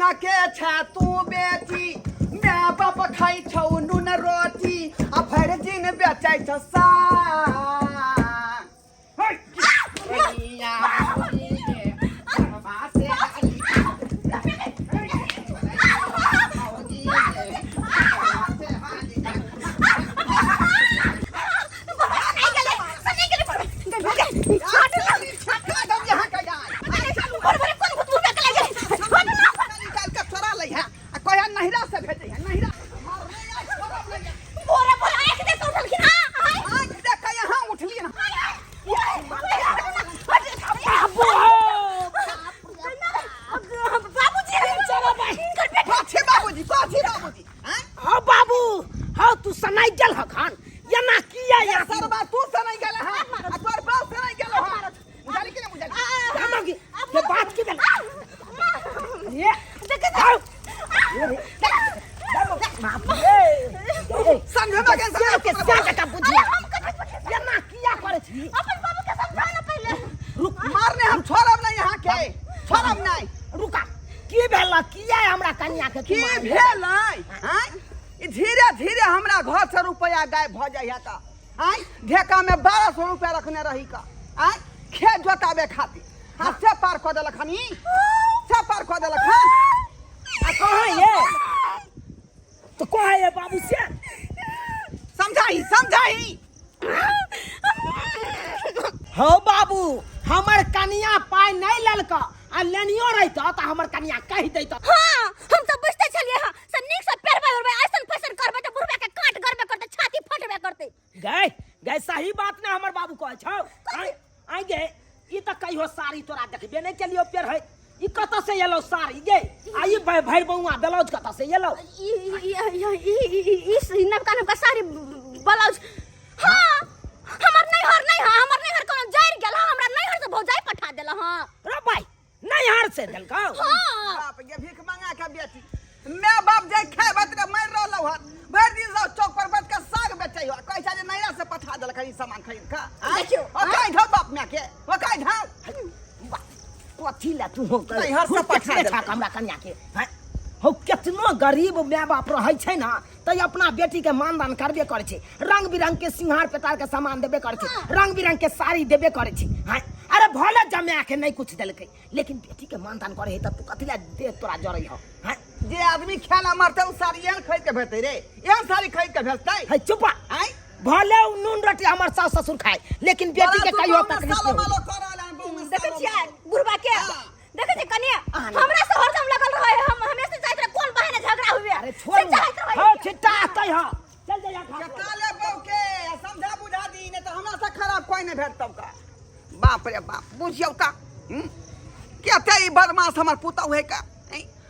कोन के छा तू बेटी my बाप खाइ छौ नून रोटी आ भरि दिन बेचै छौ साग। कनिया भौजी के घरबा से आली। भौजी के घरबा से आली। हौ बाबू हौ तू सनाइ गेल हखन एना किया या सरबा तू सनाइ गेल हँ आ तोर बाप सनाइ गेल हँ बुझाली कि नहि बुझाली मांगी ये बात की भेल ये आओ बाप रे समझेबा के के के से का बुझिया एना किया करै छी अपन बाबू के समझा ना पहले रुक मारने हम छोड़ब नहीं यहाँ के छोड़ब नहीं रुका की भेल किया हमरा कन्या के की भेल आँय ई धीरे धीरे हमरा घर से रुपया गायब भऽ जाइए का आँय ढेका में 1200 रुपया रखने रही का आँय खेत जोताबे खातिर आ से पार कऽ देलक हन ई से पार कऽ देलक हन आ कहाँ ये तो कहाँ ये बाबू से समझाही समझाही हौ बाबू हमर कनिया पाइ नहीं ललका आ लेनियो रहिता तऽ हमर कनिया कहि दैता। हाँ हम तो बुझते छलिए हां से नीक से पेरबै उरबै ऐसन फैसन करबै त बुढ़बा के काट करबे करते छाती फटबे करते। गए गए सही बात ने हमर बाबू कहै छौ। आइ आइ गे ई तऽ कहियो साड़ी तोरा देखबे नहि केलियो पेर है ई कतऽ से एलौ साड़ी गे आ ई भरि बौआ ब्लाउज कतऽ से एलौ? ई ई ई ई ई नवका नवका साड़ी ब्लाउज हाँ हमर नैहर नहीं हाँ हमर नैहर कोनो जरि गेल हाँ हमरा नैहर से भौजाई पठा देल हाँ। रे भाई नैहर से देलकौ? हाँ। बाप गे भीख मंगा के बेटी मैं बाप जाय खाय बात के मारि रहलौ हन भरि दिन सब चौक पर बैठ के साग बेचै हो कहै छै जे नैहर से पठा देलक ई सामान खरीद के देखियौ, ओ कहै छौ बाप माय के ओ कहै छौ कथी लए तू हो नैहर से पठा देलकै। हमरा कन्या के हैं? हौ केतनो गरीब माय बाप रहै छै ने तऽ अपना बेटी के मानदान करबे करै छै रंग बिरंग के सिंगार पेटार के सामान देबे करै छै रंग बिरंग के साड़ी देबे करै छै हैं? अरे भले जमा के नहीं कुछ देलकै लेकिन बेटी के मानदान करे है तऽ तू कथी लए देह तोरा जरै हौ हैं? जे आदमी खाना मरतै ओ साड़ी एहन खरीद के भेजतै रे एहन साड़ी खरीद के भेजतै है चुपा आँय भले उ नून रोटी हमर सास ससुर खाए लेकिन बेटी के तोरा कहियो तू तकलीफ सालो नहीं मालो कर रहल हन, बहु में देखै सालो छियै मालो। बुढ़बा के हाँ। देखै छियै कनिया आहा। हमरा से हरदम लगल रहे हम हमेशा चाहैत रहे कोन बहाने झगड़ा हुए अरे छोड़ से चाहैत रहे हां छिट्टा आतै हां चल जा यहाँ खा चका ले बहू के आ समझा बुझा दी नहीं तो हमरा से खराब कोई नहीं भेटतौ का बाप रे बाप बुझियौ का हम्म? केते ई बदमाश हमर पुतहु है का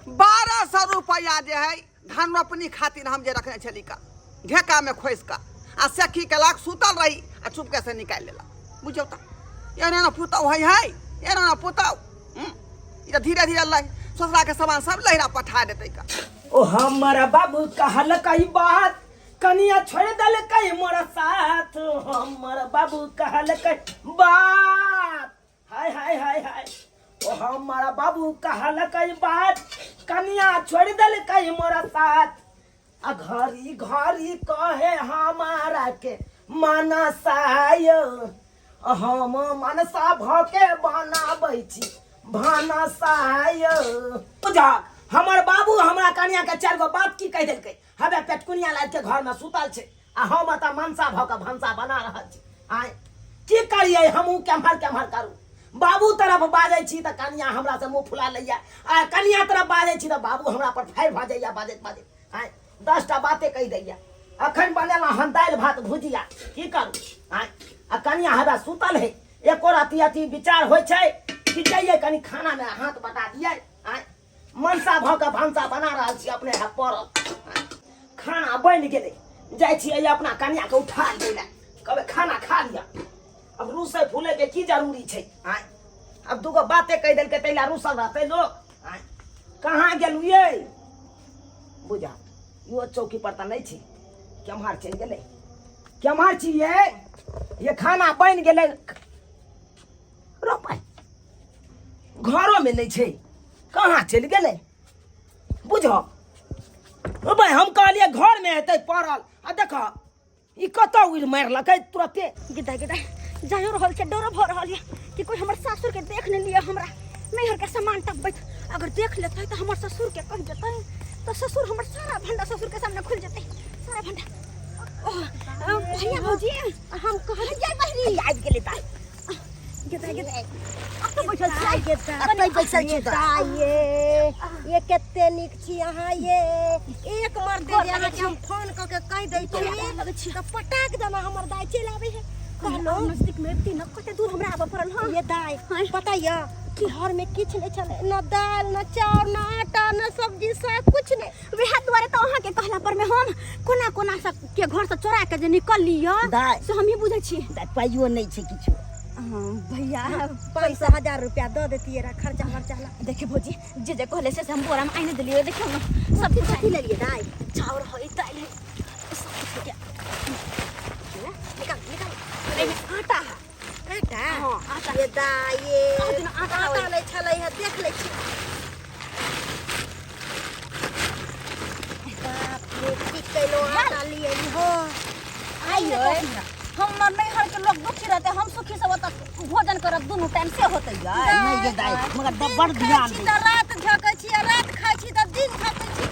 1200 रुपया जे है धान रोपनी खातिर हम जे रखने छली का ढेका में खोसि कऽ आ से की केलक सुतल रही आ चुपके से निकालि लेलक बुझियौ तऽ एना एना पुतहु है है एना एना पुतहु ई तऽ धीरे धीरे लह ससुराके सामान सब लहिरा पठा देतै का ओ हमर बाबू कहलकै बात कनिया छोड़ देलकै मोर साथ हमर बाबू कहलकै बात हाय हाय हाय हाय ओ हमारा बाबू कहलकै बात कनिया छोड़ देलकै मोरा साथ आ घरी घरी कहे हमारा के मनसाय हम मनसा भ के बनाबै छी भानसाय बुझा हमर बाबू हमरा कनिया के चारि गो बात की कहि देलकै हवे पेटकुनिया लादि के घर में सुतल छै आ हम एतऽ मनसा भऽ कऽ भनसा बना रहल छी आँय की करियै हमहूँ केम्हर केम्हर करू बाबू तरफ बाजै छी तऽ कनिया हमरा से मुँह फुला लैया आ कनिया तरफ बाजै छी तऽ बाबू हमरा पर फायर भऽ जाइया बाजैत बाजैत आँय 10टा बाते कहि दैया अखन बनेलहुँ हन दालि भात भुजिया की करू आँय आ कनिया हवा सुतल है एको रति अथी विचार होइ छै कि जइयै कनि खानामे हाथ बटा दियै आँय मनसा भऽ कऽ भनसा बना रहल छी अपने हाथ पड़ल खाना बनि गेलै जाइ छियै अपना कनियाके उठा लै लए कहबै खाना खा लिअ अब रूसै फूलैके की जरूरी छै आँय आब दूगो बाते कहि देलकै ताहि लए रूसल रहतै लोक आँय कहाँ गेलहुँ यै बुझा इहो चौकी पर तऽ नहि छी केम्हर चलि गेलै केम्हर छी यै ये खाना बनि गेलै रोपाइ घरोमे नहि छै कहाँ चलि गेलै बुझ ओ भाई हम कहलिए घर में हेतै पड़ल आ देख ई कतऽ उड़ि मारलकै तुरते। गिदा गिदा जायो रहल छै, डरो भऽ रहल यऽ कि कोई हमर सासुर के देख नहि लिअ हमरा नैहर के सामान टपबैत। अगर देख लेतै तऽ हमर ससुर के कहि देतै तऽ ससुर हमर सारा भंडा ससुर के सामने खुलि जेतै सारा भंडा। ओह, भैया भौजी हम कहल जाय बहिनी आबि गेलै दाइ। गिदा गिदा अब तऽ बैठल छियै। एतै बैसल छी दाइ। ये ये कते नीक छी अहाँ ये। एक मर्दे जे अहाँके हम फोन कऽ के कहि दै छी तऽ पटाक देना हमर दाइ चलि आबै है। कहलहुँ नजदीक में अबती न, कते दूर हमरा आबऽ पड़ल। हँ ये दाइ, पता यऽ कि घर में किछु नहि छलै, न दालि न चाउर न आटा न सब्जी साग किछु नहि। वएह दुआरे तऽ अहाँके कहला पर में हम कोना कोना से के घर से चोरा के जे निकलली यऽ दाइ। से हमही बुझै छी। दाइ पाइयो नहि छै किछु। हाँ, भैया 500 1000 रुपया दऽ देतियै रऽ खर्चा वर्चा ला। देखियौ भौजी, जे जे कहले से हम बोरा में आनि देलियै। देखियौ ने सब कुछ। कथी लेलियै दाइ? चाउर है, दालि है, सब कुछ है। निकाल निकाल। एहिमे आटा है। आटा? हाँ, आटा। ये दाइ ये कहत ने आटा आटा है। नहि छलै है, देख लै छी। बाप रे, की कैलो आटा लिए हो। आइयो हमर नैहर के लोग दुखी रहते, हम सुखी से ओतऽ भोजन करब दुनू टाइम से होते यार। नहि गे दाइ, मगर दिन बड़ खाइ ध्यान छी दै। तऽ रात झकै छी आ रात खाइ छी तऽ दिन झकै छी।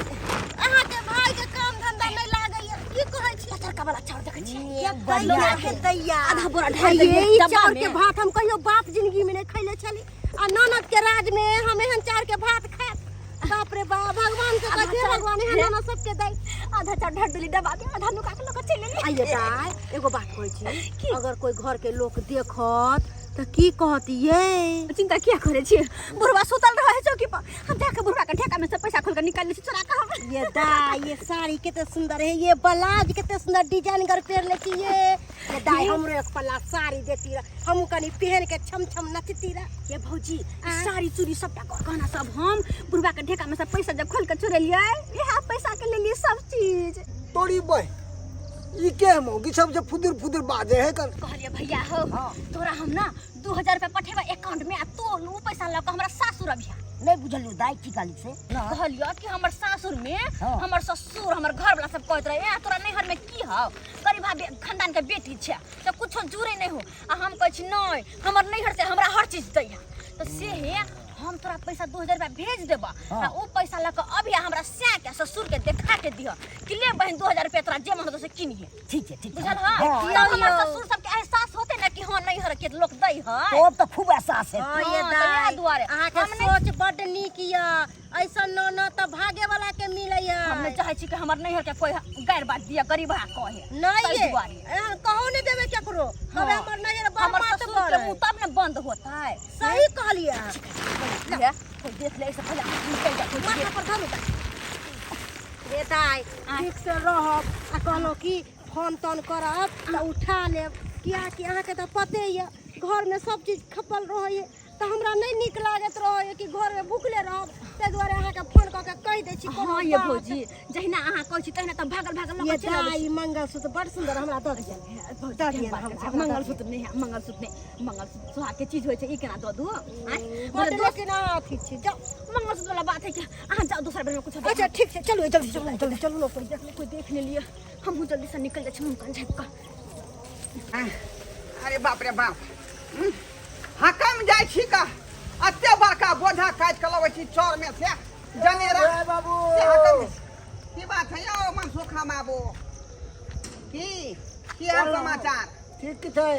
अहाँके भाई के काम धंधा नहि लागैया, की कहै छी? पचरका वाला चाउर देखै छी? ये दैया के दैया। आधा बोरा ढारि आइये, देलियै ई डब्बा चाउर में। के भात हम कहियो बाप जिंदगी में नहि खैले छली आ ननद के राज में हम एहन चाउर के भात खायब। बाप रे बाप, भगवान के आधा कहै चाउर भगवान एहन ननद सबके दै। आधा चाउर ढारि देली डब्बा में, आधा नुका के लऽ कऽ चलि एली। आइये दाइ, एगो बात कहै छी, अगर कोई घर के लोक देखत तऽ की कहत ये? चिंता किया करै छी, बुढ़वा सुतल रहै है चौकी पर, हम जाके बुढ़वा के ढेका में से पैसा खोल के निकाल लै छी चोरा के हम। ये दाइ, ये साड़ी कते सुंदर है, ये ब्लाउज कते सुंदर डिजाइनगर पहिरले छी ये। ये दाइ, हमरो एक पल्ला साड़ी देती रह, हमहूँ कनी पहन के छम छम नचती रह। ये भौजी, साड़ी चूड़ी सबटा गहना सब हम बुढ़वा के ढेका में से पैसा जब खोल के चोरेलियै, इएह पैसा के लेलियै सब चीज। तोरी बह, ई के मौगी सब जे फुदुर फुदुर बाजे है कर। कहलियै भैया हो, तोरा हम ना 2000 रुपया पठेबा अकाउंट में आ तो उ पैसा लऽ कऽ हमरा सासुर अभिया। नहि बुझलियौ दाइ, की कहली से? कहलियौ कि हमर सासुर में हाँ। हमर ससुर हमर घर वाला सब कहैत रहे, ए तोरा नैहर में की हौ, गरीबा खानदान के बेटी छै तऽ कुछो जुड़े नहि हो। आ हम कहै छी नहि, हमर नैहर से हमरा हर चीज दैया, तऽ से हे हम तोरा पैसा 2000 रुपया भेज देबा आ उ पैसा लऽ कऽ अभी हमरा सैं के ससुर के देखा के दिह कि ले बहिन 2000 रुपया तोरा जे मन होतौ से किनिहे। ठीक छै, ठीक छै। बुझल हँ? तब हमर ससुर सबके एहसास होते ना कि हाँ नैहर के लोक दै है। तोर तऽ खूब एहसास है। हाँ, ये हाँ, तऽ इएह दाइ, दुआरे। अहाँके हम नहि- सोच बड्ड नीक यऽ, ऐसन ननद तऽ भागे वाला के मिलैया। हम नहि चाहै छी कि हमर नैहर के कोई गैर बात दिया, गरीबा कहे। नहि ताहि ये, दुआरे। एहन कहू नहि देबै केकरो। कहबै हमर नैहर बड़ हमर मात ससुर बड़ के है। मुंह तब ने बंद होतै। सही कहलियै। ले, कोई देख ले, ऐसे पहिले निकलि जा, कोई माथा देख। पर धरू दाइ। रे दाइ, ठीक से रहब आ कहलहुँ कि फोन तोन करब तऽ उठा लेब, कियाकि अहाँके तऽ पते यऽ घरमे सब चीज खपल रहैए तऽ हमरा नहि नीक लागैत रहैए कि घरमे भुखले रहब, ताहि दुआरे अहाँके फोन कऽ के कहि दै छी कोनो हाँ ये बात। भौजी, जहिना अहाँ कहै छी तहिना तऽ भागल भागल लऽ ये कऽ चलि अबै दाइ, छी। मंगलसूत्र बड़ सुंदर, हमरा दऽ दिअ। भौजी, दऽ केहन दिअ बात हमरा, करै छी? हमरा दऽ मंगलसूत्र नहि है, मंगलसूत्र नहि, मंगलसूत्र सुहाग के चीज होइ छै, ई केना दऽ दू? आँय? बड मगर दोस- लेकिन अहाँ अथी छी, जाउ। मंगलसूत्र वाला बात है कि अहाँ जाउ दोसर बेर में कुछ। अच्छा ठीक छै, चलू जल्दी चलू, जल्दी चलू ने, कोई देख कोई देख नहि लिअ, हमहूँ जल्दी से निकलि जाइ छी मुँह कान झाँपि कऽ। अरे बाप रे बाप, हकम जाइ छी का अते बड़का बोझा काटि कऽ लबै छी चौर में से जनेरा। ए बाबू, से हकम की बात है यौ मनसुखा बाबू, की की हाल समाचार? ठीक छै।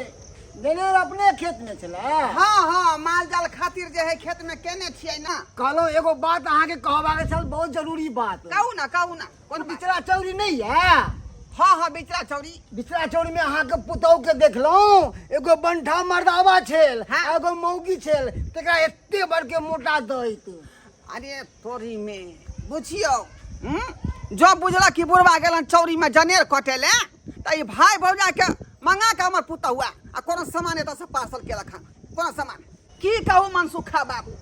जनेर अपने खेत में छलै? हाँ हाँ, माल जाल खातिर जे है खेत में केने छियै ना। कहलहुँ एगो बात अहाँके कहबाक छल, बहुत जरूरी बात। कहू ना, कहू ना। कोन बिचरा चौरी नहीं है? हाँ हाँ, बिचरा चौरी। बिचरा चौरी में अहाँके पुतहु के देखलहुँ, एगो बंठा मर्दावा छल, हाँ। एगो मौगी छल, तकरा एते बड़के मोटा दैत। अरे तोरी में बुझियौ, जब बुझला कि बुढ़वा गेलन चौरी में जनेर कटे ले तऽ ई भाई भौजा के मंगा के हमर पुतहुआ आ कोनो सामान एतऽ से पार्सल केलक हन, कोनो सामान। की कहू मनसुखा बाबू,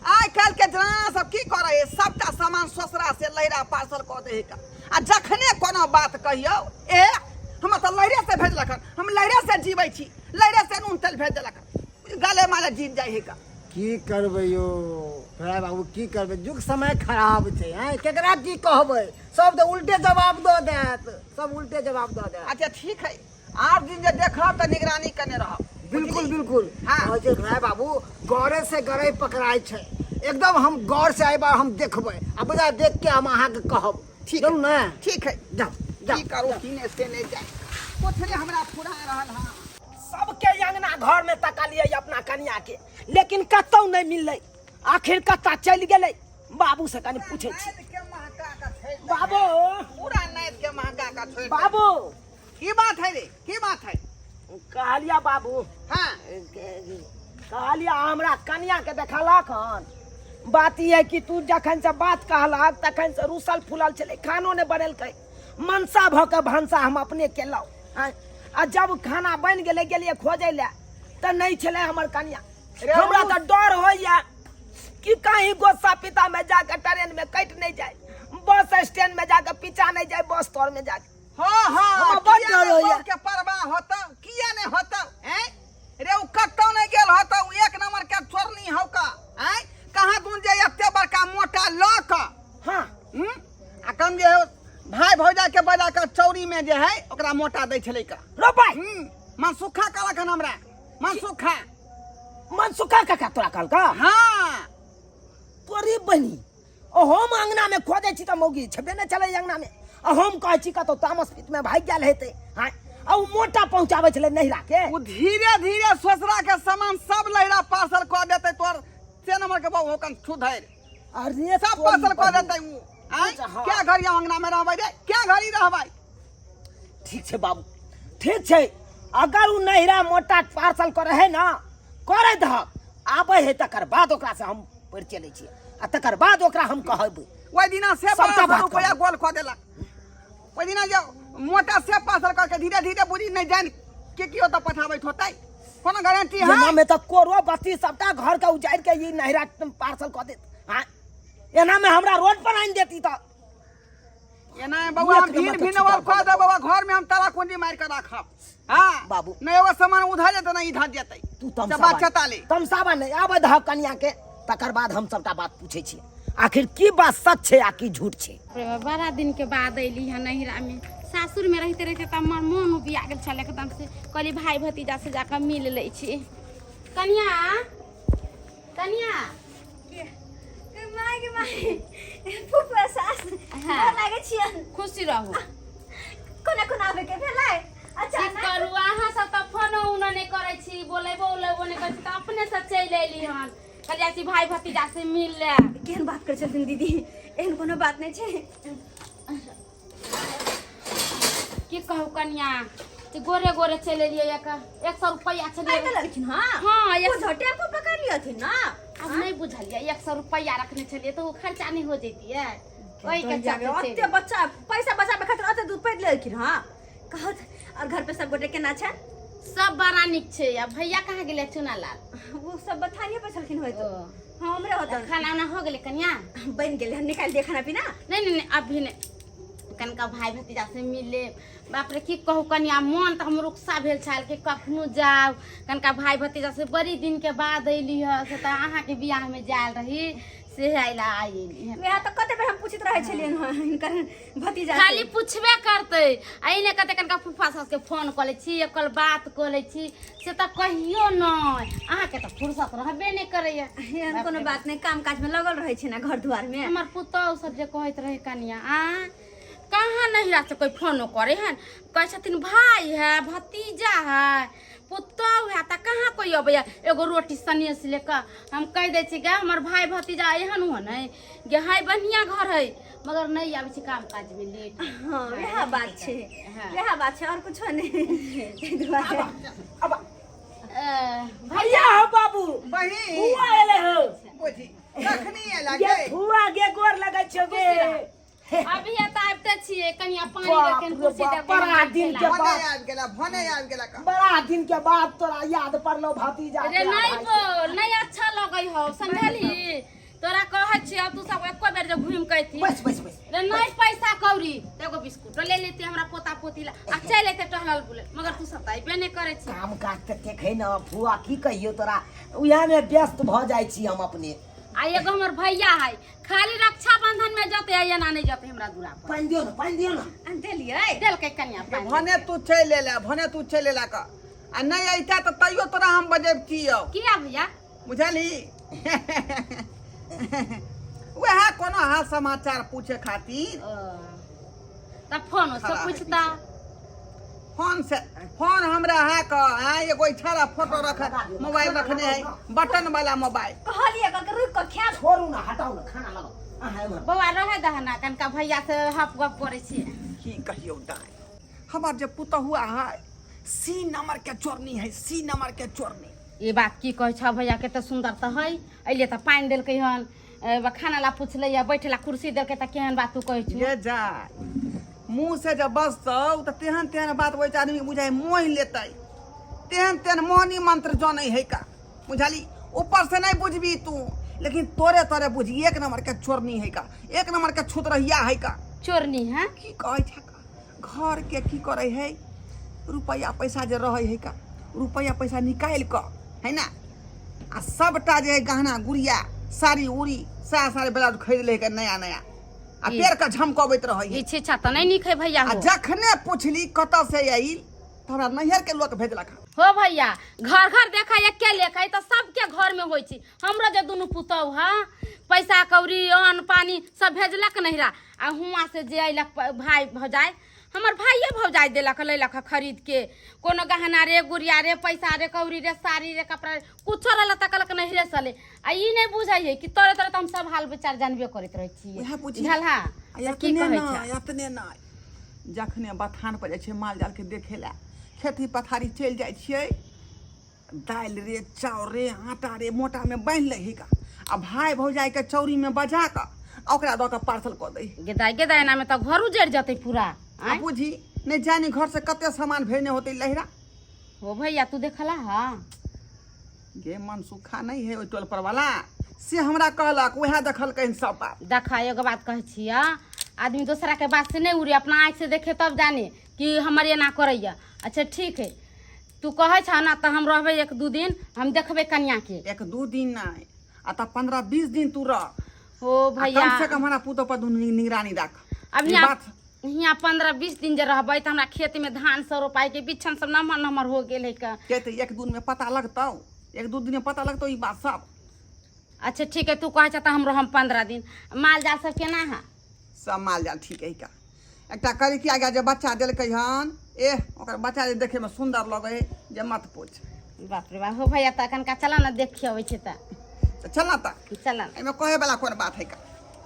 आइ काल्हि के जनाना सब की करै है, सबटा सामान ससुरा से लहरा पार्सल कऽ दै है का। आ जखने कोनो बात कहियौ, ए हमरा तऽ लहरे से भेजलक हन, हम लहरे से जीबै छी, लहरे से नून तेल भेज देलक हन, गले माले जीत जाइ है का। की करबै यौ, तोरा बाबू की करबै, युग समय खराब छै। आँय, केकरा की कहबै, सब तऽ उल्टे जवाब दऽ देत, सब उल्टे जवाब दऽ देत। अच्छा ठीक है, आठ दिन जे देखब तऽ निगरानी कने रहब। बिल्कुल बिल्कुल। हाँ। कहै छै राय बाबू, गौरे से गरै पकड़ाइ छै। एकदम हम गौर से एहि बार हम देखबै आ बुझा देख के हम अहाँके कहब। ठीक। चलू ने। ठीक है। जाउ जाउ। की करू की नहि से नहि जाय, कुछ नहि हमरा फुरा रहल हँ। सबके अंगना घर में तकलियै अपना कनिया के, लेकिन कतौ नहि मिललै। आखिर कतऽ चलि गेलै? बाबू से कनि पूछै छी। नाइद के महका के छोड़ि देबै। बाबू। पूरा नाइद के महका के छोड़ि देबै। बाबू। की बात है रे, की बात है? कहलिया बाबू। हाँ। कहलिया हमरा कनिया के देखलक हन। बात ई है कि तू जखन से बात कहलक तखन से रुसल फूलल छलै, खानो नहि बनेलकै। मनसा भऽ के भनसा हम अपने केलहुँ। आँय, आ जब खाना बनि गेलै, गेलियै खोजै लए तऽ नहि छलै हमर कनिया। रे हमरा उ- तऽ डर होइए कि कहीं गोस्सा पिता में जाके ट्रेन में कटि नहीं जाए, बस स्टैंड में जाके पीछा नहीं जाए, बस तर में जाके। हाँ हाँ। हमरा बड़ किया डर नहि होइए। बड़ के परवाह होतौ, किया नहि होतौ? हैं रे, उ कतौ नहि गेल होतौ। एक नंबर के चोरनी हौ का। हैं, कहाँ दून जे एते बड़का मोटा लऽ कऽ। हाँ। हम्म? आ कम जे है भाई भौजा के बजा के चौरी में जे है ओकरा मोटा दै छलै का। रो भाई। मनसुखा कहलक हन हमरा, मनसुखा। मनसुखा काका तोरा कहलका? हाँ। तोरी बनी ओ हम अंगना में खोजै छी तऽ मौगी छेबे नहि छलै अंगना में, आ हम कहै छी कतौ तामस पीत में भागि गेल हेतै। हाँ, आ ओ मोटा पहुंचाबै छलै नैहरा के। ओ धीरे धीरे ससुरा के सामान सब लहिरा पार्सल कऽ देतै तोर से नंबर के बहु होकन सुधरि। अरे सब तोरी पार्सल कऽ बहिन। देतै उ। आँय? अच्छा, हाँ। क्या घड़ी अंगना में रहबै रे, क्या घड़ी रहबै? ठीक छै बाबू, ठीक छै। अगर उ नैहरा मोटा पार्सल करे है ना, करे दहक, आबै है तकर बाद ओकरा से हम परिचय लै छियै आ तकर बाद ओकरा हम कहबै। ओहि दिना से सबटा 1200 बात रुपया कहबै। गोल कऽ देलक ओहि दिना जे मोटा से पार्सल करके। धीरे धीरे बुझी नहि जानि के की ओतऽ पठाबैत होतै, कोनो गारंटी है? एना में तऽ कोरो बत्ती सबटा घर के उजाड़ि के ई नैहरा पार्सल कऽ देत। हाँ, एना में हमरा रोड पर आनि देती तऽ एना बौआ हम एक नंबर भिन के भिन छुपा और कऽ देब बौआ, घर में हम ताला कुंजी मारि कऽ राखब। हाँ बाबू। नहि एगो सामान उधर जेतै नहि इधर जेतै। तू से तमसाबा बात चता ले। तमसाबा नहि, आबै दहक कनिया के, तकर बाद हम सबटा बात पूछै छियै, आखिर की बात सच छै आ की झूठ छै। रे, बड़ा दिन के बाद अयली हँ नैहरा में। सासुर में रहते रहते तऽ हमर मोन उबिया गेल छल एकदम से। कहली भाई भतीजा से जाकऽ मिल लै छी। कनिया, कनिया। माय गे माय, फुफा सास। हाँ। गोर लागै छियन। खुशी रहू। कोना कोना आबै के भेलै की अचानक? करू, अहाँ सब तऽ फोनो उनो नहि करै छी, बोलेबो उलेबो नहि करै छी, तऽ अपने से चलि अयली हन। कहलियै जाइ छी भाई भतीजा से मिल ले। केहन बात करै छथिन दीदी, एहन कोनो बात नहि छै। की कहू कनिया, से गोरे गोरे चलि एलियै। एक 100 रुपैआ छलियै। पैदल एलखिन? हँ। हाँ, एक बुझो टेम्पू पकड़ लियथिन ना। आब नहि बुझलियै, 100 रुपैआ रखने छलियै तऽ ओ खर्चा नहि हो जैतियै, ओहिके चलते ओते चलि बच्चा पैसा बचाबे खातिर ओते दूर पैदल एलखिन। हँ, कहत और घर पे सब गोटे केना छै? सब बड़ा नीक छै। आ भैया कहाँ गेलै, चुना लाल? वो सब बथानिए पर छलखिन होय तो। ओ। हाँ, हमरे होता। खाना उना हो गेलै कनिया? बनि गेलै, हम निकालि दिए खाना पीना? नहीं नहीं नहीं, अभी नहीं, कनिका भाई भतीजा से मिले। बाप रे, की कहू कनिया, मन तऽ हमर उकसा भेल छल कि कखनो जाउ कनिका भाई भतीजा से। बड़ी दिन के बाद अयली हँ, से तऽ अहाँके बियाहमे जायल रही से अयला आइ अयली हँ। वएह तऽ कते बेर हम पूछैत रहै छलियनि हँ हिनकर भतीजा से। खाली पूछबे करतै आ ई नहि कहतै कनिका फूफा सासके फोन कऽ लै छी, एकल बात कऽ लै छी, से तऽ कहियो नहि। अहाँके तऽ फुर्सत रहबे नहि करैया। एहन कोनो बात नहि, काम काज में लगल रहै छै ने घर दुआर में। हमर पुतहु सब जे कहैत रहे, कनिया आ कहाँ नहिरा से कोई फोनो करे हन? कहै छथिन भाई है, भतीजा है, पुतहु है, तऽ कहाँ कोई अबैया एगो रोटी सनेस लेकर? हम कहि दै छी गे, हमर भाई भतीजा एहन हो नहि गे, है बढ़िया घर है, मगर नहि आबै छै, काम काज में लेट। हाँ, वएह बात छै। हाँ। वएह बात छै, और कुछो नहि, ताहि दुआरे। अब भैया भैया हो बाबू। बहिन। फुआ एले हो। बुझी कखनी एला गे? गे? फुआ गे, गोर लगै छियौ गे। अभी तऽ आबिते छियै कनिया, पानी बाप रखन रे कुर्सी बाप, देबै। बड़ा दिन के भने बाद आबि गेला, भने आबि गेला का। बड़ा दिन के बाद तोरा याद पड़लो भतीजा रे तोरा नहीं भाई के। बोल, नहीं अच्छा लगै हौ, समझली? तोरा कहै छियै, तू सब एको बेर जे घुमि के अयती। बस बस बस। रे नहीं पैसा कौड़ी तऽ एगो बिस्कुटो ले लेती हमरा पोता पोती ला आ चलि अयते टहलल बुलल, मगर तू सब तऽ अयबे नहि करै छी। काम काज तऽ देखै न फुआ, की कहियौ तोरा, उएह में व्यस्त भऽ जाइ छी हम अपने। आ एगो हमर भैया है खाली रक्षाबंधन में जते आ एना नहीं जते हमरा दूरा पर पानि दियौ ने पानि दियौ ने देलियै देलकै कनिया पानि भने तू चलि एला भने तू चलि एला का आ नहि अइता तऽ तैयो तोरा हम बजबतियौ किया भैया बुझलही वएह कोनो हाल समाचार पूछे खातिर ओ, तब फोन से खड़ा है पूछता फोन से फोन हमरा है क आय एगो इछारा फोटो रख मोबाइल रखने है बटन वाला मोबाइल कहलियै कहलकै रुकि कऽ खायब छोड़ू ना हटाउ ना खाना लगाउ अहाँ एम्हर बौआ रहे दह ना कनका भैया से हप गप करै छियै की कहियौ दाय हमर जे पुतहुआ है सी नंबर के चोरनी है सी नंबर के चोरनी ई बात की कहै छह भैया के तऽ सुन्दर तऽ है अइले तऽ पानि देलकै हन ए, खाना ला पुछलै या बैठे ला कुर्सी देलकै तऽ केहन बात तू कहै छु ये जाय मुँह से जब बजतौ तऽ तेहन तेहन बात ओहि आदमी बुझाइ मोहि लेतै तेहन तेहन मोहनी मंत्र जनै है का बुझली ऊपर से नहीं बुझबी तू लेकिन तोरे तोरे बुझी एक नंबर के चोरनी है का एक नंबर के छुतरहिया है का चोरनी है की कहै छै का घर के की करै है रुपैआ पैसा जे रहै है का रुपैआ पैसा निकालि कऽ है ना आ सबटा जे है गहना गुड़िया साड़ी उड़ी साया साड़ी ब्लाउज खरीद ले के नया नया आ ई- पेड़ के झमकबैत रहै है ई छिछा तऽ नहि नीक है भैया आ हो जखने पुछली कतऽ से आइल तऽ हमरा नैहर के लोक भेजलक हन। हो भैया घर घर देखा एके लेखा ई तऽ सबके घर में होइ छै हमरो जे दुनू पुतहु है पैसा कौड़ी अन्न पानी सब भेजलक नहिरा आ हुआँ से जे अयलक भाय भौजाइ हमर भाइये भौजाइ देलक लैलक हँ खरीद के कोनो गहना रे गुड़िया रे पैसा रे कौड़ी रे साड़ी रे कपड़ा रे कुछो रहल तऽ कहलक नहिरे सले आ ई नहि बुझै है कि तोरे तोरे तऽ हम सब हाल विचार जानबे करैत रहै छियै उएह बुझी। बुझल हँ आ तऽ की एतने कहै नहि छै एतने नहि जखने बथान पर जाइ छियै माल जालके देखै लए खेती पथारी चलि जाइ छियै दालि रे चाउर रे आटा रे मोटामे बान्हि लै हिका आ भाय भौजाइके चौरीमे बजा कऽ आ ओकरा दऽ कऽ पार्सल कऽ दै गेदाइ गेदाइ एनामे तऽ घर उजड़ि जेतै पूरा आ आँय बुझी नहि जानी घर से कते सामान भेजने होतै लहिरा हो भैया तू देखला हा गे मन सुखा नहीं है ओहि टोल पर वाला से हमरा कहलक उएह देखलकै सब बात देखा एगो बात कहै छियै आदमी दोसरा के बात से नहीं उड़े अपना आँखि से देखे तब जाने कि हमर एना करैया अच्छा ठीक है तू कहै छह ना तऽ हम रहबै एक दू दिन हम देखबै कनिया के एक दू दिन नहीं आ तऽ 15-20 दिन तू रह हो आ भैया कम से कम हमरा पुतोह पर दुनू निगरानी राख अब ई हियाँ बात हियाँ 15-20 दिन जे रहबै तऽ हमरा खेत में धान सब रोपाइ के बिछन सब नमहर नमहर हो गेल है का के तऽ एक दू दिन में पता लगतौ एक दू दिन में पता लगतौ ई बात सब अच्छा ठीक है तू कहै छह तऽ हम रहम 15 दिन माल जाल सब केना है सब माल जाल ठीक है का एकटा करिकिया गाय जे बच्चा देलकै हन एह ओकर बच्चा जे देखैमे सुन्दर लगै है जे मत पूछ बाप रे बाप हो भैया तऽ कनका चल ना देखि अबै छै तऽ तऽ चल ना तऽ चल ना एहिमे कहै वाला कोन बात है का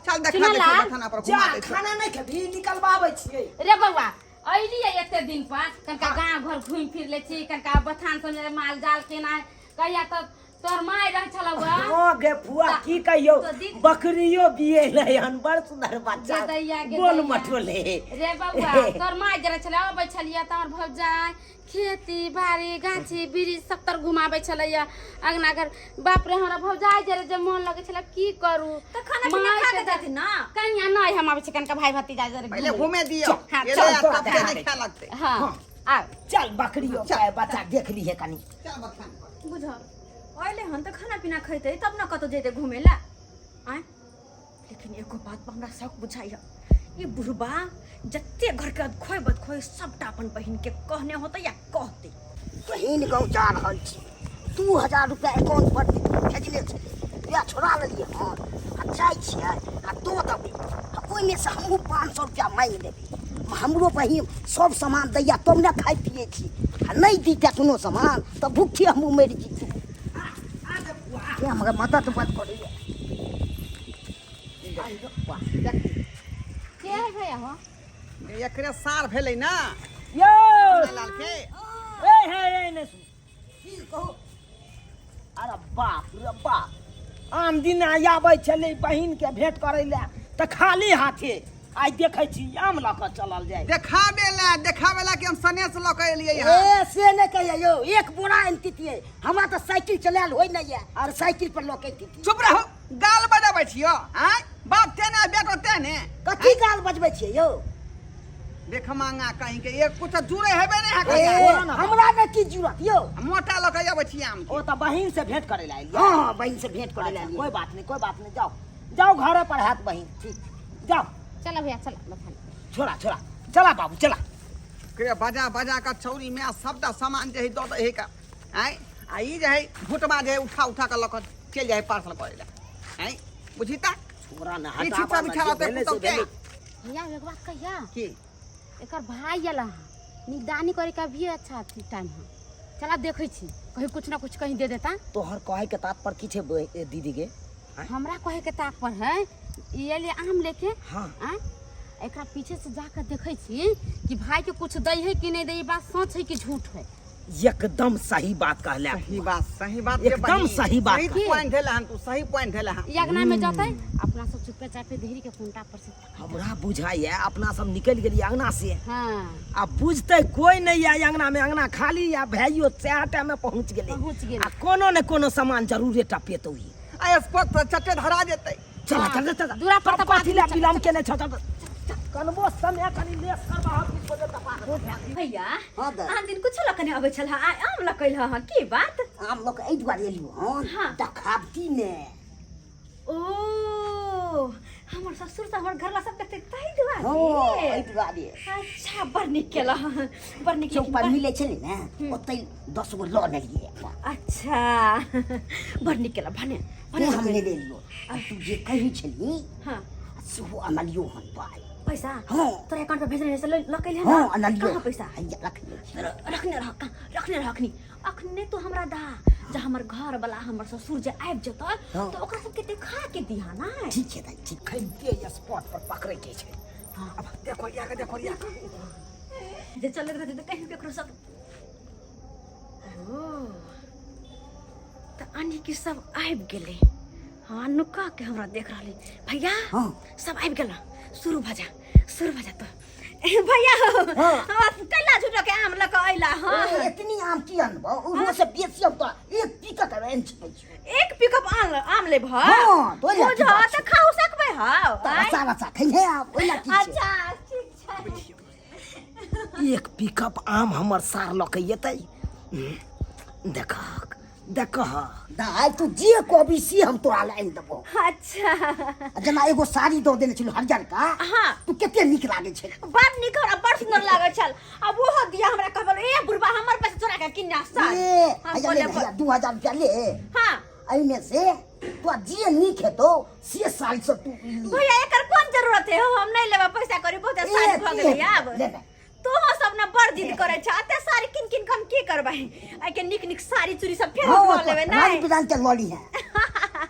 चल देखा सुनला? दै छियौ बथाना पर जा घुमा दै छियौ खाना नहि खेबही निकलबाबै छियै रे बौआ अइलियै एते दिन पर कनका गाँव घर घुमि फिर लै छी कनका बथान सब में माल जाल केना कहिया तऽ तोहर माय रहै छलौ गा हँ गे फुआ की कहियौ तो दीदी- बकरियो बिएलै हन बड़ सुंदर बच्चा गे दैया, गे गोल दैया। मटोले रे बौआ तोहर माय जे रहै छलै अबै छलियै तऽ हमर भौजाइ खेती बाड़ी गाछी वृक्ष सब तर घुमाबै छलैया अंगना घर बाप रे हमरा भौजाइ जे रहै जे मोन लगै छलै की करू तऽ खाना पीना माय खा के के जेथिन ना कनिया नहि हम आबै छी कनिका भाई भतीजा जरे पहिले घुमै। घुमे दियौ हाँ, एलै चल, आ चल, तब चल। नहि खाय लगतै हाँ आउ चल बकरियो के बच्चा देख लीहे कनी चल बथान पर बुझल अइले हन तऽ खाना पीना खैतै तब ने कतौ जेतै घुमै लए आँय लेकिन एगो बात पर हमरा शौक बुझाइए ई बुढ़बा जते घरके अदखोइ बदखोइ सबटा अपन बहिनके कहने होतै या कहतै बहिन गाँव जा रहल छी 2000 रुपया अकाउंट पर भेजले छलै वएह छोड़ा लेलियै हन आ जाइ छियै आ दऽ देबै आ ओहिमे से हमहूँ 500 रुपया मांगि लेबै हमरो बहिन सब सामान दैया तब ने खाइ पियै छी आ नहि दितै कोनो सामान तऽ भूखे हमहूँ मरि जैतहुँ से हमरा मदद बड करैया के है भैया हो एकरे सार भेलै ना यौ लाल के ए हे ए ने सुन की कहू अरे बाप रे बाप आन दिन आबै छलै बहिन के भेंट करै लए तऽ खाली हाथे आइ देखै छी आम लऽ कऽ चलल जाय देखाबे ला देखाबे ला कि हम सनेस लऽ कऽ एलियै हन ए से नहि कहियै यौ एक बोरा अनतितियै हमरा तऽ साइकिल चलायल होइ नहि यऽ आर साइकिल पर लऽ के अनतितियै चुप रहू गाल बजाबै छियो आँय बाप तेने बेटो तेने कथी गाल बजबै छियै यौ देख मांगा कहीं के एक कुछ जुड़े हेबे नहीं है ए, कहीं हमरा ने की जरूरत यौ मोटा लऽ के अबै छी आम ओ तऽ बहिन से भेंट करे ला एलियै हाँ हाँ बहिन से भेंट करे अच्छा, ला कोई बात नहीं कोई बात नहीं जाओ जाओ घरे पर हाथ बहिन ठीक जाओ चलो भैया चलो बथान छोड़ा छोड़ा चला बाबू चला के बजा बजा के छौरी में सबटा सामान जे है दऽ दै है का आँय आ ई जे है भुटबा जे है उठा उठा के लऽ के चलि जाइ है पार्सल करै लए आँय बुझी तऽ छोड़ा ना ई हटाबा छिछा ना, बिछा जे रहतै भेलै से पुतहु के। भेलै। भैया एक बात कहिया की एकर भाई आयल हँ निगरानी करे का भी अच्छा अथी टाइम है चला देखै छी कहीं कुछ ना कुछ कहीं दे देता तोहर कहे के तात्पर्य की छै दीदी के हमरा कहे के तात्पर्य है ई एलियै आम लेके हाँ। आँय एकरा पीछे से जाकर देखै छी कि भाई के कुछ दै है कि नहीं दै ई बात सच है कि झूठ है एकदम सही बात कहले सही बात सही बात एकदम बहिन। सही बात सही कहली। पॉइंट भेला हन तू सही पॉइंट भेला हन ई अगना में जतै अपना सब चुपे चापे देहरी के कुंटा पर से हमरा बुझाइए अपना सब निकलि गेलियै अंगना से हाँ आ बुझते कोई नहीं है अंगना में अंगना खाली या भाइयो सएह टाइम में पहुंच गेलै पहुँच गेलै। आ कोनो ने कोनो सामान जरूरे टपेतौ ई आ स्पॉट पर चट्टे धरा जेतै चला चल चल दूरा पर तब तऽ कथी लए विलम्ब केने छौ चल कनबो समय कनी लेस करबा हम किछु बजे तपा भैया हाँ दाइ। आन दिन कुछो लऽ कऽ नहि अबै छल आइ आम लऽ कऽ हँ की बात आम लऽ कऽ एहि दुआरे एलियौ हन हाँ। देखावटी ने ओ हमर ससुर से हमर घरला सब देखते ताहि दुआरे हँ एहि दुआरे अच्छा बड़ नीक केला बड़ नीक चौक लेकिन पर बड़- मिलै छलै ने ओतै 10 गो लऽ लेलियै अपन। अच्छा बड़ नीक केला भने से भने हम लेने एलियौ आ तू जे कहै छली हाँ सेहो अनलियौ हन पाइ पैसा हाँ। तोरा अकाउंट पर भेजने रहे से लऽ के हँ अनलियौ कहाँ पैसा हैया रखने छी रखने रह कहाँ रखने रह अखनी अखने तो हमरा दा जा हमर घर वाला हमर ससुर जे आबि जेतै हाँ। तऽ ओकरा सबके देखा के दिहा ना ठीक छै दाइ ठीक खैते स्पॉट पर पकड़े के छै अब देखो या के देखो या के। जे चलैत रहतै तऽ कहीं केकरो सब ओ तऽ आनी के सब आबि गेलै हाँ नुका के हमरा देख रहलै भैया हाँ। सब आबि गेल शुरू भऽ जा शुरू भऽ जा तो भैया हाँ। हाँ कैला झूठो के आम लऽ कऽ अइला हाँ ए, एतनी आम की अनबौ ओहो से बेसी हम तऽ एक पिकअप आनि सकै छी एक पिकअप आम आम लेब हाँ, तो ओहि लए की बुझ बात तऽ खाउ सकबै हौ तऽ आँय? रसा रसा खैहे आब ओहि लए की छै अच्छा ठीक छै एक पिकअप आम हमर सार लऽ के एतै देखहक देखहक दाइ तू जे कहबी से हम तोरा लए आनि देबौ अच्छा आ जेना एगो साड़ी दऽ देने छलहुँ हरियरका हाँ। तू कते नीक लागै छै बड़ नीक हमरा बड़ सुंदर लागल छल अब ओहो दिया हमरा कहबल ए बुढ़बा हमर पैसा चोरा के किन्ना साड़ी ए हम हैया ले कहलियै, भैया 2000 रुपया ले हाँ एहिमे से तोरा जे नीक हेतौ से साड़ी सब तू ली। भैया एकर कोन जरूरत है हम नहीं लेबा पैसा करी बहुत ए, साड़ी भऽ की गेलै हेतौ? आब ले ले। तोहो सब ने बड़ जिद करै छ एते साड़ी किन किन के हम की करबै आइ के नीक नीक साड़ी चूड़ी सब फेर हाँ, लऽ लेबै रंग नहि बिरंग के लऽ लीहें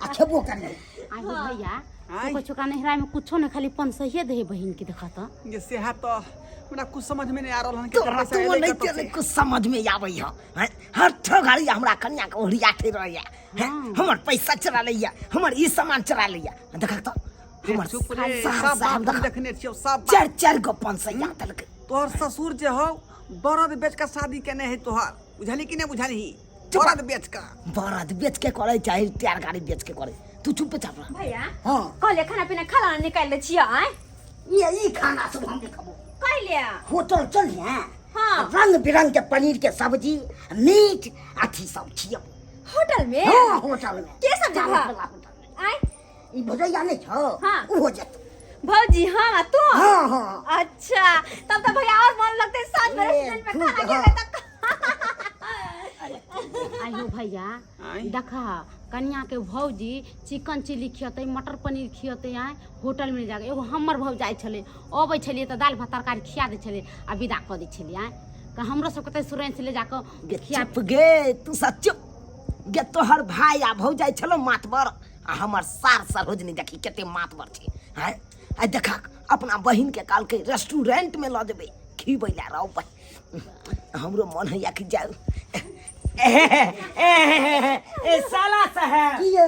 आ खेबो करबै आगे भैया आँय? तो चुका नहिरा में कुछो नहीं खाली 500 दे बहिन के देखा तो जे सेहा तो हमरा कुछ समझ में नहीं आ रहल हन कि तोरा पैसा तो एलै नहीं कतऽ तेरे से। कुछ समझ में आबै है हैं? हर ठो घड़ी हमरा कन्या के ओरियाठे रहैया हैं? हमर पैसा चुरा लैया हमर ई सामान चुरा लैया देखा तो रे हमर चुप रे सार सब साहब बात हम देखा देखने छियौ सब बात। चारि चारि गो 500 देलकै तोहर ससुर जे हौ बरद बेच के शादी केने है तोहर बुझली कि नहीं बुझलही बरद बेच के बरद बेच के करे चाहे टायर गाड़ी बेच के करे तू चुप चाप रह भैया हाँ कहले खाना पीना खाना निकालि दै छियै आँय ये ई खाना सब हम नहीं खाबो कहले होटल चल हैं हाँ। रंग बिरंग के पनीर के सब्जी मीट अथी सब खियब होटल में हाँ होटल में के सब चावल जगह? वाला होटल में आँय ई भुजैया नहीं छो हाँ। उहो जेतौ भौजी हाँ आ तू हाँ हाँ अच्छा तब तो भैया और मन लगते साँझ में ए, रेस्टोरेंट में खूब, खाना हाँ। खेबै तक आइयो भैया आँय? देखा कन्या के भौजी चिकन चिली खियतै मटर पनीर खियतै आय होटल में जाके एगो हमर भौजाइ छलै अबै छलियै तऽ दालि भात तरकारी खिया दै छलियै आ विदा कऽ दै छलियै आँय तऽ हमरो सबके तऽ सुरेंस ले जाकऽ गे खिया चुप गे तू सब चुप गे तोहर भाई आ भौजाइ छलो मातबर आ हमर सार सरोजनी देखी कते मातबर छै हैं आ देखा अपना बहिन के कहलकै रेस्टोरेंट में लऽ जेबै खिबै लए रहो बहिन हमरो मन होइया कि जाउ ए साला साहब की यौ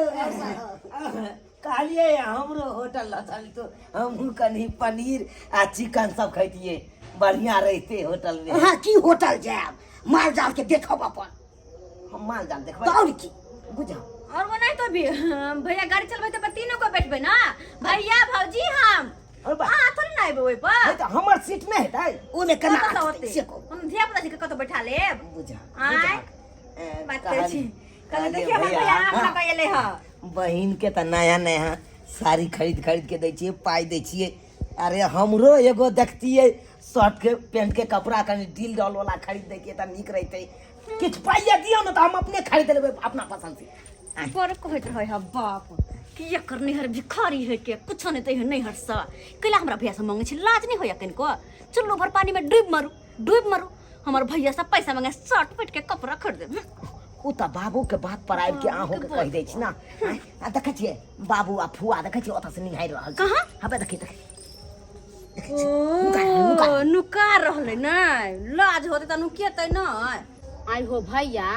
कहलिए हमरो होटल लऽ चल तो हमहूँ कनी पनीर आ चिकन सब खैतिए बढ़िया रहते होटल में अहाँ की होटल जायब माल जाल के देखब अपन हम माल जाल देखबै तऽ आओर की बुझा और वो नहीं तो भी भैया गाड़ी चलबै तो तीनों को बैठबै ना भैया भौजी हम और बा हाँ थोड़ी ना अयबै ओहि पर नहि तऽ हमर सीट नहि हेतै ओहिमे केना कतऽ अटतै होतै से कहू हम धिया पुता छै कतऽ बैठा लेब बुझा आँय? बुझा। ए, बात करै छी कहलियै कहलियै देखियौ हमर भैया, भैया आम लऽ कऽ एलै हँ बहिन के तऽ नया नया साड़ी खरीद खरीद के दै छियै पाइ दै छियै अरे हमरो एगो देखतियै शर्ट के पेंट के कपड़ा कनि डील डॉल वाला खरीद दैतियै तऽ नीक रहितै किछु पाइया दियौ ने तऽ हम अपने खरीद लेबै अपना पसंद से बड़ कहैत रहै है बाप कि एकर नैहर भिखारी है के कुछो नहीं दै है नैहर से कैला हमरा भैया से मांगे छी लाज नहीं होया कनिको चुल्लू भर पानी में डूब मरू डूब मरू हमर भैया से पैसा मांगे शर्ट पेट के कपड़ा खरीद दे ओ तऽ बाबूके बात पर आबि के अहूँके कहि दै छी ने आँय, आ देखै छियै बाबू आ फुआ देखै छियै ओतऽ से निहारि रहल छै कहाँ? हबे देखी देखी ओ नुका रहलै नै लाज होतै तऽ नुकेतै नै आइ हो भैया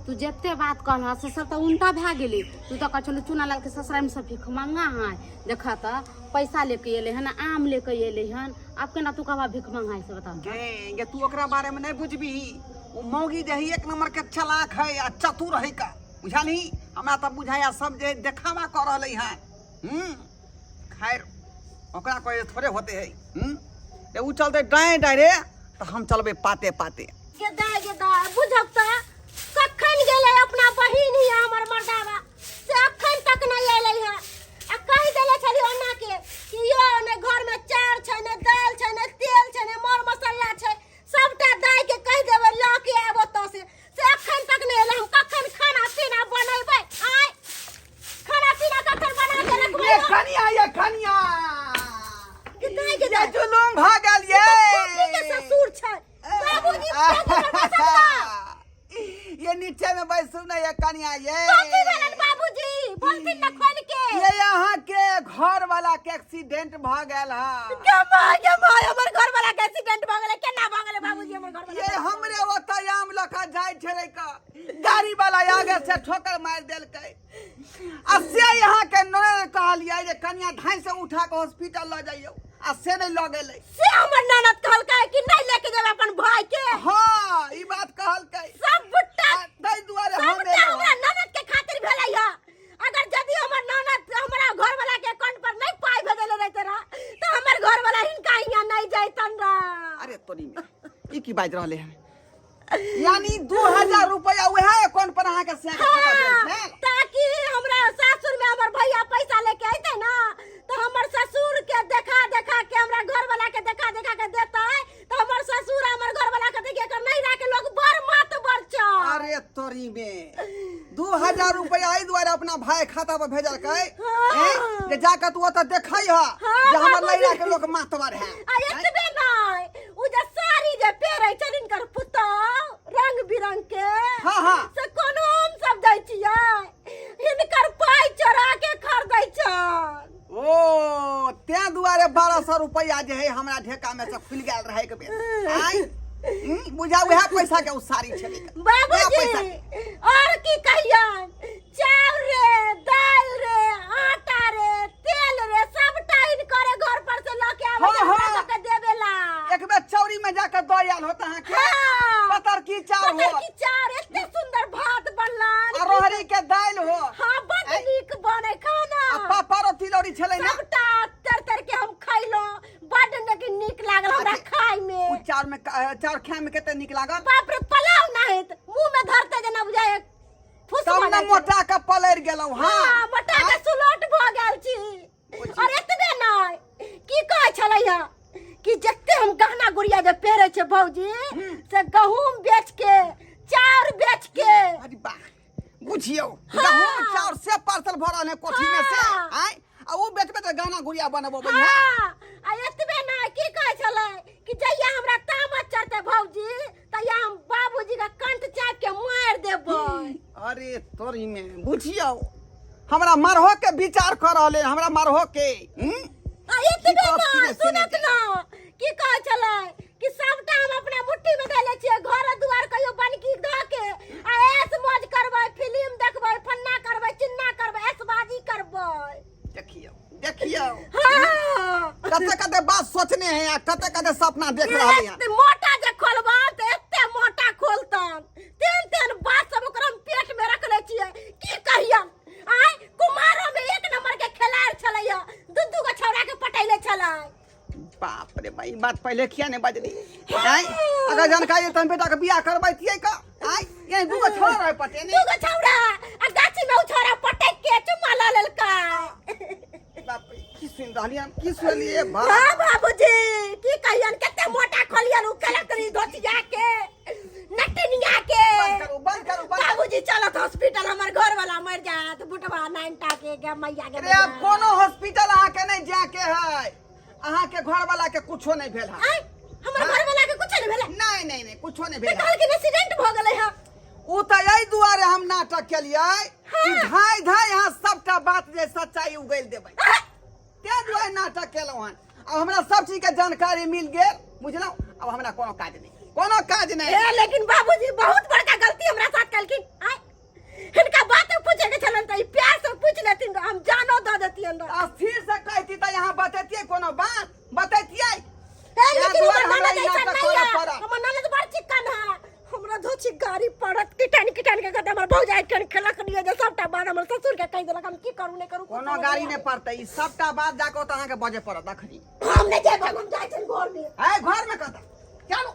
तू जते बात कहलह से सब तऽ उल्टा भए गेलै तू तऽ कहै छलू चूना लाल के ससुराल में सब भीख मंगा है देख तऽ पैसा लेके एलै हन आम लेके एलै हन आब केना तू कहबा भीख मंगा है से बता गे गे तू ओकरा बारे में नहीं बुझबीही ओ मौगी जे है एक नंबर के चलाक है आ चतुर है का बुझलही हमरा तऽ बुझाया सब जे देखावा कऽ रहलै हन खैर ओकरा कहे थोड़े होते है ते उ चलते दाएं दाएं रे तऽ हम चलबै पाते पाते गेदा गेदा बुझब तऽ कखन गेलै अपना बहिन हिया हमर मर्दावा से अखन तक नहि एलै हँ आ कहि देले छली ओना के कि यो ने घर में चाउर छै ने दालि छै ने तेल छै ने मर मसाला छै सबटा दाइ के कहि देबै लऽ के आयब ओतऽ से से अखन तक नहि एलै हम कखन खाना पीना बनेबै आय खाना पीना कखन बना के रखबै ये कनिया ये कनिया गेदा ये गेदा जुलूम भऽ गेल ये के ससुर छै बाबूजी बाबू पर बैसल बा। ये नीचे में बैसू ना ये कनिया ये कथी भेलन बाबूजी बोलथिन ना खोल के ये यहाँ के घर वाला के एक्सीडेंट भऽ गेल है गे माय गे माय हमर घर वाला के एक्सीडेंट भऽ गेलै केना भऽ गेलै बाबूजी हमर घर वाला ये हमरे ओतऽ आम लऽ कऽ जाइ छलै का गाड़ी वाला आगे से ठोकर मारि देलकै आ से यहाँ के ननद कहलियै जे कनिया धाइ से उठा के हॉस्पिटल लऽ जइयौ आ से नहि लऽ गेलै से हमर ननद कहलकै कि नहि लेके जेबै अपन भाई के हाँ ई बात कहलकै सबटा आ ताहि दुआरे हम सबटा एलहुँ। हमरा ननद के खातिर भेलै ह अगर यदि हमर ननद हमरा घर वाला के अकाउंट पर नहीं पाई भेजले रहते रह तो हमर घर वाला हिनका हियां नहीं जैतन रह अरे तोरी में ई की बाजि रहले हन यानी 2000 रुपया वएह अकाउंट पर अहाँ के से हाँ, ताकि हमरा सासुर में हमर भैया पैसा लेके अइते ना तो हमर ससुर के देखा देखा के हमरा घर वाला के देखा देखा के देते तो हमर ससुर हमर घर वाला के देखिए कर नहीं रह के लोग बड़ मत बरचा अरे तोरी में 2000 रुपया एहि दुआरे अपना भाई खाता पर भेजलकै हाँ। हैं? जे जाके तू ओतऽ देखै ह हाँ, जे हमर बाबूजी। लैला के लोक मातवर है आ एतबे नहि उ जे साड़ी जे पहिरै छै हिनकर पुतहु रंग बिरंग के हाँ, हाँ। से कोनो हम सब दै छियै हिनकर पाइ चोरा के खरीदै छन ओ तें दुआरे 1200 रुपया जे है हमरा ढेका में से खुलि गेल रहै के बेर आँय? बुझा वएह पैसा के उ साड़ी छलै वएह पैसा बाबूजी और की कहियन चाउर रे दाल रे आटा रे तेल रे सबटा हिनकरे घर पर से लऽ के आबै हाँ, छै हमरा हाँ। सबके देबेला एक बेर चौरी में जाके दऽ आयल होत अहाँके हाँ। पतर की चाउर पतर हो की चाउर एते सुंदर भात बनलन आ रोहरी के दालि हो हाँ बड ऐ। नीक बने खाना आ पापड़ो तिलौरी छलै ना सबटा तर तर के हम खैलहुँ बड नीक नीक लागल हमरा अच्छा, खाय में उ चाउर में चाउर खाय में कते नीक लागल बाप रे पलाव नाहित मुंह में धरते जेना बुझाय फुस तब भऽ ने जाइ छै। मोटा के पलरि गेलहुँ हाँ हाँ मोटा के सुलोट भऽ गेल छी और एतबे नहि की कहै छलै हँ कि जते हम गहना गुड़िया जे पहिरै छै भौजी से गहूम बेच के चाउर बेच के अरे वाह बुझियौ गहूम चाउर से पार्सल भऽ रहल है कोठी में से हाँ। आय आ उ बेचबे तऽ गहना गुड़िया बनबो बढ़िया हाँ आ एतबे नहि की कहै छलै कि जहिया हमरा तामस चढ़तै भौजी तहिया हम बाबूजी के कंठ चापि के मारि देबै अरे तोरी में बुझियौ हमरा मारहो के विचार कर रहले हमरा मारहो के हम्म? आ एतबे की कहब ना की सुनत ना की कहै छलै कि सबटा हम अपना मुट्ठी में धैले छियै घर दुआर कहियो बनकी दऽ के आ ऐश मौज करबै फिल्म देखबै फन्ना करबै चिन्ना करबै ऐशबाजी करबै देखियौ देखियौ हाँ कते कते बात सोचने हैं आ कते कते सपना देख रहले हैं एते मोटा जे खोलबा तऽ एते मोटा खोलतन तेहन तेहन बात सब ओकरा हम पेट में रखले छियै की कहियन आय कुमारो में एक नंबर के खेलाड़ छलै दू दू गो छौड़ा के पटैले छलै बाप रे भाई, बात पहले किया नहीं बजली? आय, अगर जानकारी त हम बेटा के बियाह करबैतियै का? आय, ये दूगो छोरा रहे पते नहीं। दूगो छौड़ा आ गाछी में उ छौड़ा पटक के चुम्मा ल लेलका। बाप रे, की सुन रहलियै हम? की सुनलियै बाप? हाँ बाबूजी, की कहियन, कते मोटा खोलियन उ कलकरी धोतिया के, नटिनिया के। बंद करू, बंद करू, बंद करू। बाबूजी, चलत हॉस्पिटल, हमर घर वाला मर जात, बुटवा नाइनटा के गे मैया के। अरे, अब कोनो हॉस्पिटल अहाँ के नहीं जाके है। अहाँ के घर वाला के कुछो नहीं भेल है। आय, हमर घर वाला के कुछ नहीं भेलै? नहीं नहीं नहीं, कुछो नहीं भेल है। कहलखिन एक्सीडेंट भऽ गेलै हँ। उ तऽ एहि दुआरे हम नाटक केलियै कि धाय धाय अहाँ सबटा बात जे सच्चाई उगैल देबै, ताहि दुआरे नाटक केलहुँ हन। अब हमरा सब चीज के जानकारी मिल गेल, बुझलहुँ? अब हमरा कोनो काज नहीं, कोनो काज नहीं। ए, लेकिन बाबूजी, बहुत बड़का गलती हमरा साथ केलखिन। आय, हिनका बात पूछे के छलन त ई प्यार से पूछ लेथिन, हम जानो दऽ देतियन रह। स्थिर से कहती तऽ यहाँ बतैतियै, कोनो बात बतैतियै? ए, लेकिन दुआरे हमर हमरा ननद ई ऐसन नाटक नहीं करऽ है। पड़ल। हमर ननद बड़ चिकन है। हमरा धोची गाड़ी पड़त किटान किटान के कहते, हमर भौजाई कन खेलक दियो जे सबटा बात हमर ससुर के कहि देलक। हम की करू, नहि करू? कोनो गाड़ी नहि पड़तै। ई सबटा बात जाके ओतऽ अहाँके बजे पड़त अखनी। हम नहि जायब, हम जाइ छियनि घर में। है घर में कतऽ? चलू।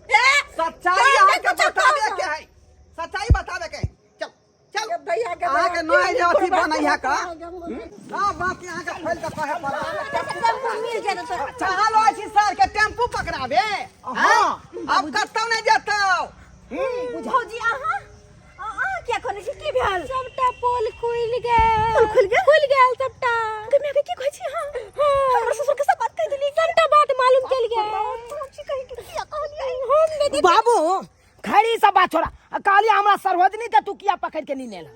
ए, सच्चाई घर में अहाँके कुछो बताबे कहब। के है, सच्चाई बताबे के है। चल चल। भैया के अहाँके नहि जे अथी बनै है का सब बात अहाँके खोलि कऽ कहै पड़त। मिल जायत तऽ। कहाँ लो छी सर के टेम्पू पकड़ाबे? हाँ, अब कतौ नहीं जेतौ। भौजी, अहाँ अहाँ किया करै छी? की भेल? सबटा पोल खुलि गेल। पोल खुलि गेल? खुलि गेल सबटा। गे माय गे, की कहै छी अहाँ? हमर ससुर के सब बात कहि देली? सबटा बात मालूम चलि गेल। छी कहि के किया कहलियै? हम नहि। बाबू, खैरी सब बात छोड़ा, आ कहलियै हमरा सरोजनी के तू किया पकड़ के नहीं लेल?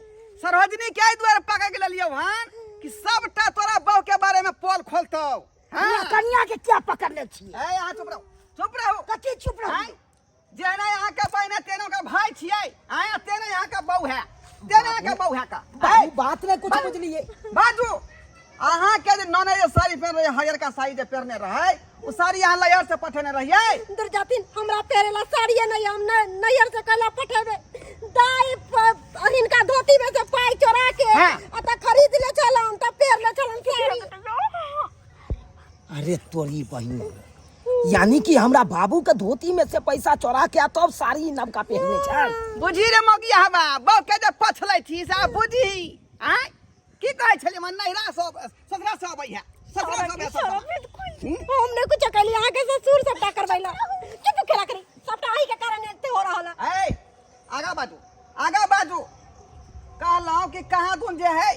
सरोजनी के एहि दुआरे पकड़ के लेलियौ हन कि सबटा तोरा बहू के बारे में पोल खोलतौ। हाँ, कनिया के किया पकड़ले छियै? ए, अहाँ चुप रहू, चुप रहू। कथी चुप रहू? आँय, जेना अहाँ के बहिन है तेना के भाई छियै। आँय, तेना अहाँ के बहू है, तेना अहाँ के बहू है का। बाबू, बात नहीं कुछ बुझलिए। बाजू। अहाँ के जे नने जे साड़ी पहिन रहे, हरियरका साड़ी जे पहिरने रहै, ओ साड़ी अहाँ लयर से पठेने रहियै? दूर जाथिन, हमरा पहिरेला साड़िए नहीं, हम नैहर से कैला पठेबे? दाई हिनका धोती में से पाई चोरा के आ त खरीद ले छलन, त पहिर ले छलन साड़ी। अरे तोरी बहिन, यानी कि हमरा बाबू के धोती में से पैसा चोरा के आ तब साड़ी नवका पहनने छल। बुझी रे मौगिया, हवा बहू के जे पछलै छी से आब बुझी। आँय, की कहै छलियै? मन नैहरा सब ससुरा सब अबै है, ससुरा सब है, ससुरा। हम नहीं कुछ कहली, अहाँ के ससुर सबटा करबैला। चुप खेला करी, सबटा अही के कारण एते हो रहल है। ए, आगा बाजू, आगा बाजू। कहलहुँ कि कहाँ दून जे है,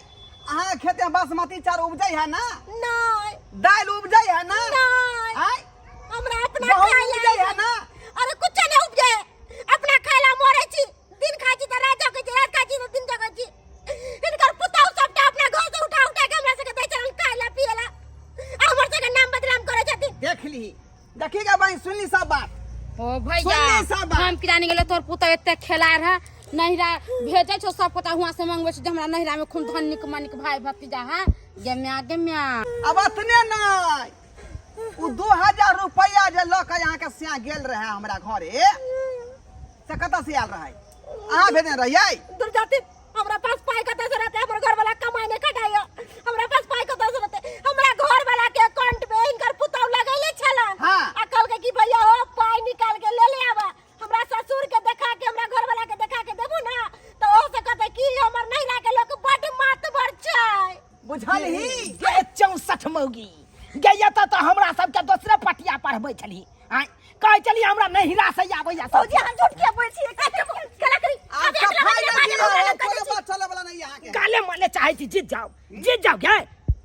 अहाँ के खेत में बासमती चाउर उपजै है ना? नहीं। दालि उपजै है ना? नहीं। आँय, हमरा अपना गहूम खाय ला उपजै है ना? अरे, कुछ नहीं उपजे, अपना खाय ला मरे छी। दिन खाय छी त रात जगै छी, रात खाय छी त दिन जगै छी। हिनकर पुतहु सबटा अपना घर से उठा उठा के हमरा सबके दै छलन खाय ला पिए ला, आ हमर सबके नाम बदनाम करै छथिन। देख ली, देखी गे बहिन, सुनली सब बात? ओ भैया। सुनली सब बात? हम किरानी गेलो, तोर पुतहु एते खेला रहे, नैहरा भेजै छौ सब गोटा, हुआं से मंगबै छौ जे हमरा नैहरा में खून धन निक मनिक भाई भतीजा है। गे म्या, गे म्या। अब अतने नहीं, उ 2000 रुपया जे लऽ के अहाँके सिया गेल रहे हमरा घरे से कतऽ से आयल रहै? अहाँ भेजने रहियै? दूर जाती, हमरा पास पाई कतऽ से रहते? हमर घर वाला कमाई नहीं खटाइयो, हमरा पास पाई कतऽ से रहते? हमरा घर वाला के अकाउंट में हिनकर पुतहु लगैले छलन। आ कहलकै कि भैया हो, पाई निकाल के ले ले आवा, हमरा ससुर के देखा के, हमरा घर वाला के देखा के देबू ना तो ओ से कहते कि हमर नैहरा के लोग बड मातबर छै। बुझलही? गे 64 मौगी गे, एतऽ तऽ हमरा सबके दोसरे पटिया पढ़बै छली। आँय, कहै छली हमरा नैहरा से आबैया सब। भौजी, अहाँ झूठ किया बोलै छियै? केला करी। आब आब एकरा सफाई बदले नहि बाजब, दियौ, हमरा लग कोनो कहै छी। बात चलै वाला नहि अहाँके। गाले माले चाहै छी, जीत जाओ, जीत जाओ। गे,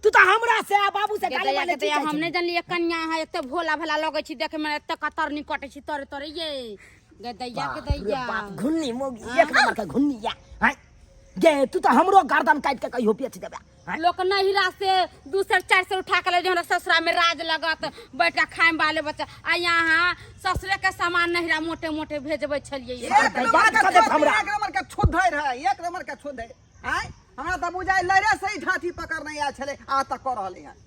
तू तऽ हमरा से आ बाबू से गे गाले दैया, माले गे जीत दैया, जाइ हम छली। नहि जानलियै कनिया अहाँ एते भोला भोला लगै छी देखे में, एते कतरनी कटै छी तोरे तोरे ये। गे दैया, गे बाप रे दैया। बाप, घुन्नी मौगी, एक नंबर के घुन्नी या। आँय गे, तू तऽ हमरो गर्दन काटि के कहियो बेच देबे। आँय? लोक नैहरा से 200 400 उठा के ले जे हमरा ससुरा में राज लगत, बैठ के खाए बाले बच्चा, आ यहाँ ससुरे के सामान नैहरा मोटे मोटे भेजबै छलियै। एक नंबर बात के कऽ देब हमरा। एक नंबर के छुद्धै रहै, एक नंबर के छुद्धै। आँय, हमरा तऽ बुझाइ लड़े से ही ढाठी पकड़ने आयल छलै, आ तक कऽ रहलै हन।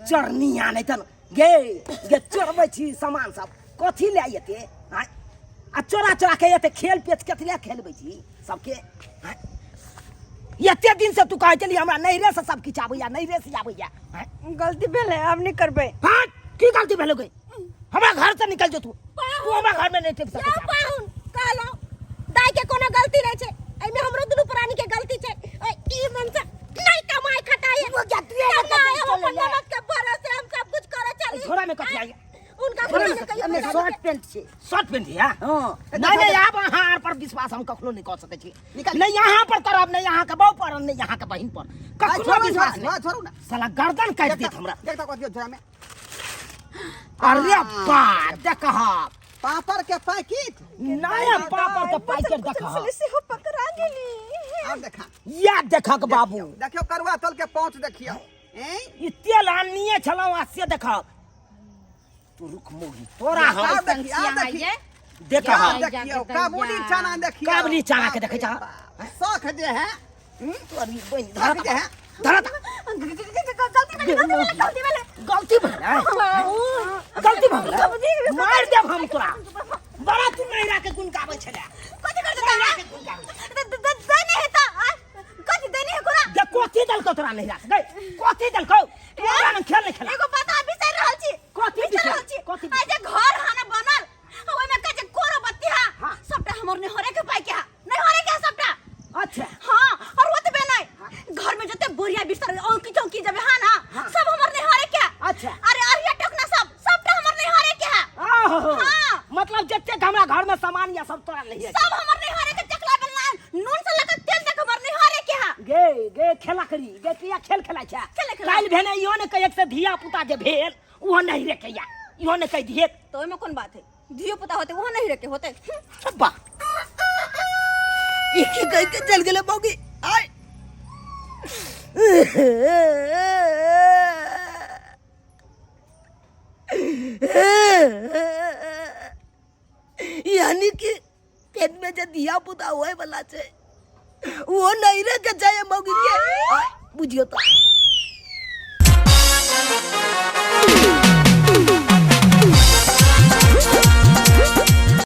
चरनिया नहि तऽ गे, गे चोरबै छी सामान सब कथी लए एते? आँय, आ चोरा चोरा के एते खेल पेच कथी लए खेलबै छी सबके? आँय, एते दिन से तू कहै छली हमरा नैहरे से सब किछु आबैया, नैहरे से आबैया। आँय? गलती भेलै, आब नहि करबै। हट। की गलती भेलो गे हमरा घर से निकल जो तू तू हमरा घर में नहीं टिक सकै यौ छा। पाहुन कहलहुँ दाइ के कोनो गलती नहि छै एहिमे हमरो दुनू प्राणी के गलती छै ओइ, ई मन से नहीं कमाई खटाई वो जा तू एना कमाई हम अपन चलैया। ननद के भरोसे हम सब कुछ करे चली झोरा में कथी आई उनका झोरा में कुछ कथी कहियो एहिमे शर्ट पेंट छै शर्ट पेंट या हँ नहीं नहीं आब अहाँ आर पर विश्वास हम कखनो नहीं कऽ सकै छी निकाल। नहीं यहाँ पर करब नहीं यहाँ के बहू पर नहीं यहाँ के बहिन पर आ, कखनो छोड़ू विश्वास छोड़ू नहीं छोड़ू ना साला गर्दन काटि देत हमरा देखता कथी झोरा में अरे बा देखह पापड़ के पैकेट नया पापड़ के पैकेट देखह सेहो पकड़ा गेली आब देखा या देखक बाबू देखियो करुआ तल के पहुंच देखियो हैं ई तेल आननिये छलहुँ आ से देखह तू रुक मोगी तोरा हम आब देखी आब देखी देखह आब देखियो काबुली चना देखियो काबुली चना के देखै छह? शौक जे है तोरी बहिन शौक जे है धरत गलती भेलै गलती भेलै गलती भेलै गलती भेलै मारि देब हम तोरा बड़ा तू नैरा के गुण गाबै छले कथी कर नैरा के गुण गाबै देने हेता कथी देने है कोना जे कथी देलकौ तोरा नैरा के गै कथी देलकौ तू हमरा लग खेल नहि खेला एगो बात अहाँ बिसरि रहल छी कथी बिसरि रहल छी कथी आ जे घर हा ना बनल आ ओहिमे का जे कोरो बत्ती हा हाँ। सबटा हमर नेहरे के पाइ के हा नेहरे के हा सबटा अच्छा हाँ और ओतबे नहीं घर में जते बोरिया बिस्तर औंकी चौकी जबे हा ना सब हमर नेहरे के हा। अच्छा। अरे अरिया टोकना सब सबटा हमर नेहरे के हा आहो हाँ। मतलब जते हमरा घर में सामान या सब तोरा नहीं है सब हमर नेहरे के चकला बेलना नून से लेकर तेल तक हमर नेहरे के हा गे गे खेला करी गे किया खेल खेलाइ छै खेल खेलाइ। काल्हि भेने इहो ने कहियक से धिया पुता जे भेल ओहो नहीं रे कहिया इहो ने कहि दिए तो ओहिमे कोन बात है धियो पुता होते ओहो नहीं रखे होते वाह ई की कहि के चल गेलै मौगी आय यानी कि पेट में जे धिया पुता होए वाला छै वो नहीं रे के चाहिए मौगी के आय, बुझियो तो।